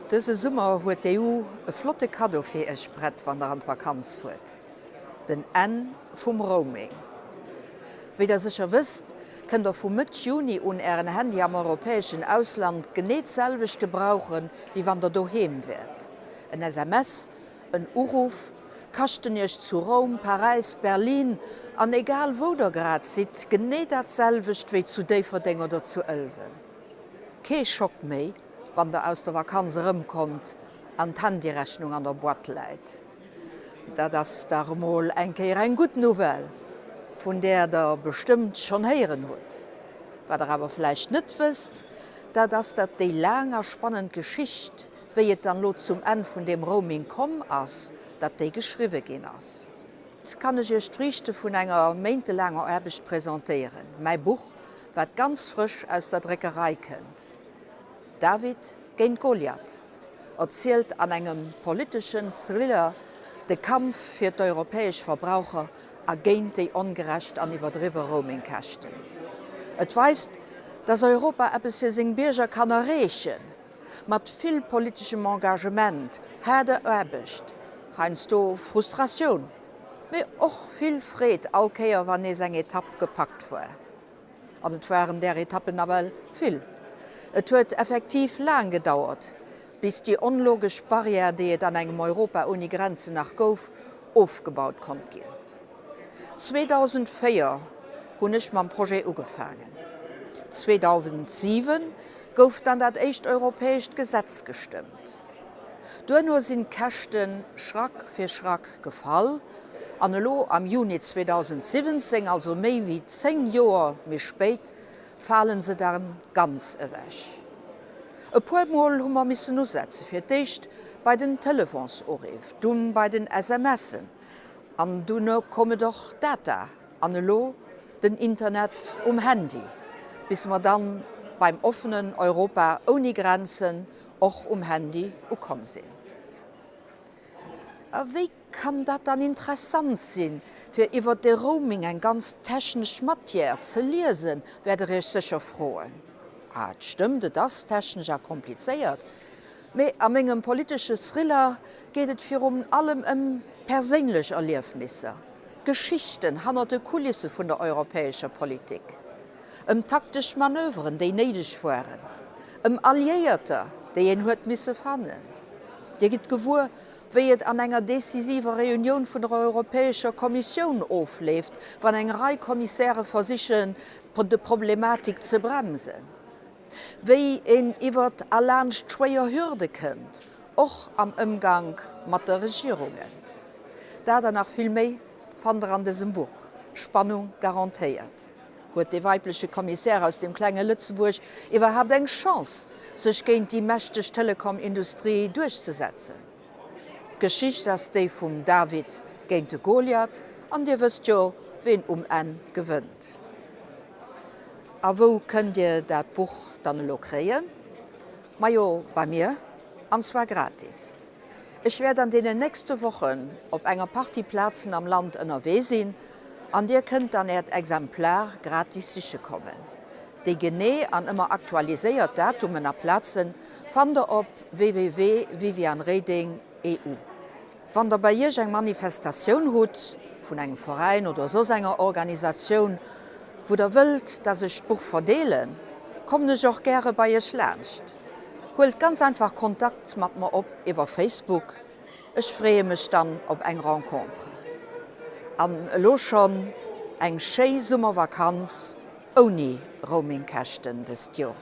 Dëse Summer huet d'EU e flotte Kaddo fir iech prett, wann der an d'Vakanz fuert, den Enn vum Roaming. Wéi der sécher wësst, kënnt der vu Mëtt Juni un ären Handy am europäeschen Ausland genee d'selwecht gebrauchen, wéi wann der doheem wäert. En SMS, en Uruff kaschten iech zu Roum, Paräis, Berlin an egal wou der grad sidd, genee dat selwecht wéi zu Déifferdeng oder zu Ëlwen. Kee Schock méi, wann der aus der Vakanz erëmkommt an d'Handyrechnung an der Boîte läit. Dat ass dach emol eng Kéier eng gutt Nouvelle, vun där der bestëmmt schonn héieren hutt. Wat der awer vläicht net wësst, dat ass, datt déi laang a spannend Geschicht, wéi et dann elo zum Enn vun deem Roaming komm ass, datt déi geschriwwe ginn ass. Kann ech Iech d'Friichte vun enger méintelaanger Aarbecht presentéieren, mäi Buch, wat ganz frësch aus der Dréckerei kënnt. David géint Goliath erzielt an engem politeschen Thriller de Kampf fir d'europäesch Verbraucher a géint déi ongerecht an iwwerdriwwe Roamingkäschten. Et weist, dass Europa eppes fir seng Bierger kann erreechen, mat vill politeschem Engagement, haarder Aarbecht, heiansdo Frustratioun, mee och vill Freed all Kéier wann nees eng Etapp gepackt war. An et waren där Etappen nawell vill. Et huet effektiv laang gedauert, bis déi onlogesch Barrière, déi et an engem Europa ouni Grenzen nach gouf, ofgebaut konnt ginn. 2004 hunn ech mam Projet ugefaangen. 2007 gouf dann dat éischt europäescht Gesetz gestëmmt. Duerno sinn d'Käschte Schrack fir Schrack gefall an elo am Juni 2017, also méi wéi 10 Joer méi spéit, fale se dann ganz ewech. E puer Mol hu mer missen usetzen, fir d'éischt bei den Telefonsuriff, dunn bei den SMSen an duerno koum et och Data an elo den Internet um Handy, bis mer dann beim offenen Europa ouni Grenzen och um Handy ukomm sinn. A wéi kann dat dann interessant sinn, fir iwwer de Roaming, eng ganz technesch Matière, ze liesen, wäert Der Iech sécher froen. A et stëmmt, et ass technesch a komplizéiert, mee a mengem politesche Thriller geet et virun allem ëm perséinlech Erliefnisser, Geschichten hannert de Kulisse vun der europäescher Politik. Ëm taktesch Manöveren, déi néideg waren, ëm Alliéierter, déi een huet misse fannen. Dir gitt gewuer, wéi et an enger decisiver Reunioun vun der Europäescher Kommissioun ofleeft, wann eng Rei Kommissäre versichen, de Problematik ze bremsen, wéi een iwwert a laanscht schwéier Hürde kënnt, och am Ëmgank mat de Regierungen. Dat an nach vill méi fannt der an dësem Buch. Spannung garantéiert! Huet dee weibleche Kommissär aus dem klenge Lëtzebuerg iwwerhaapt eng Chance, sech géint déi mächteg Telekom-Industrie duerchzesetzen? D'Geschicht ass déi vum David géint de Goliath an dir wësst jo, ween um Enn gewënnt. A wou kënnt dir dat Buch dann elo kréien? Majo bei mir, an zwar gratis. Ech wäert an deenen nächste Wochen op enger Partie Plazen am Land ënnerwee sinn an dir kënnt dann äert Exemplar gratis siche kommen. Déi genee an ëmmer aktualiséiert Datumen a Plaze fannt der op www.vivianereding.eu. Wann der bei iech eng Manifestatioun hutt, vun engem Veräin oder soss enger Organisatioun, wou der wëllt, dass ech d'Buch verdeelen, kommen ech och gäre bei iech laanscht. Huelt ganz einfach Kontakt mat mer op iwwer Facebook, ech freeë mech dann op eng Rencontre. An elo schonn eng schéi Summervakanz ouni Roamingkäschten dëst Jor.